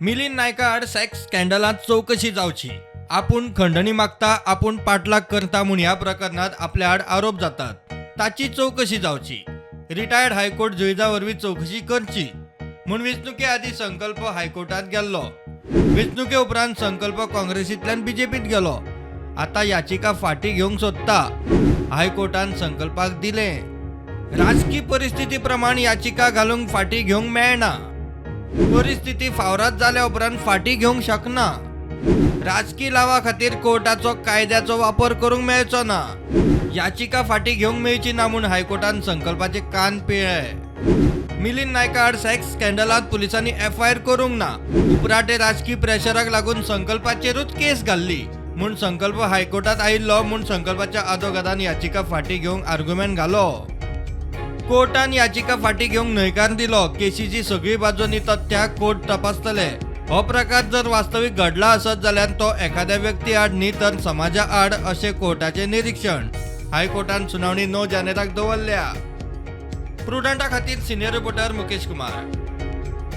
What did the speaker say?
मिलिंद नायका आड सेक्स स्कॅन्डलांत चवकशी जावची. आपूण खंडणी मागता, आपूण पाठलाग करता म्हूण ह्या प्रकरणांत आपल्या आड आरोप जातात, ताची चवकशी जावची. रिटायर्ड हायकोर्ट जयजा वरवीं चवकशी करची म्हूण वेंचणुके आदीं संकल्प हायकोर्टांत गेल्लो. वेंचणुके उपरांत संकल्प काँग्रेसींतल्यान बीजेपींत गेलो. आतां याचिका फाटीं घेवंक सोदता. हायकोर्टान संकल्पाक दिलें. राजकी परिस्थिती प्रमाण याचिका घालूंक फाटीं घेवंक मेळना. परिस्थिती फावराद जाल्या उपरांत फाटीं घेवंक शकना. राजकी लावा खातीर कोर्टाचो कायद्याचो वापर करूंक मेळचो ना. याचिका फाटीं घेवंक मेळची ना म्हूण हायकोर्टान संकल्पाचे कान पिळ्ळे. मिलिंद नायका आड सेक्स स्कॅन्डलांत पुलिसांनी एफआयआर करूंक ना. उपराटे राजकी प्रेशराक लागून संकल्पाचेरूच केस घाल्ली म्हूण संकल्प हायकोर्टात आयिल्लो म्हूण संकल्पाच्या आदोगादान याचिका फाटीं घेवंक आर्ग्युमेंट घालो. कोर्टान याचिका फाटीं घेवंक न्हयकार दिलो. केशीची सगळी बाजू आनी तथ्यां कोर्ट तपासतले. हो प्रकार जर वास्तवीक घडला आसत जाल्यार तो एखाद्या व्यक्ती आड न्ही तर समाजा आड अशें कोर्टाचें निरिक्षण. हायकोर्टान सुनावणी 9 जानेराक दवरल्या. प्रुडंटा खातीर सिनियर रिपोर्टर मुकेश कुमार.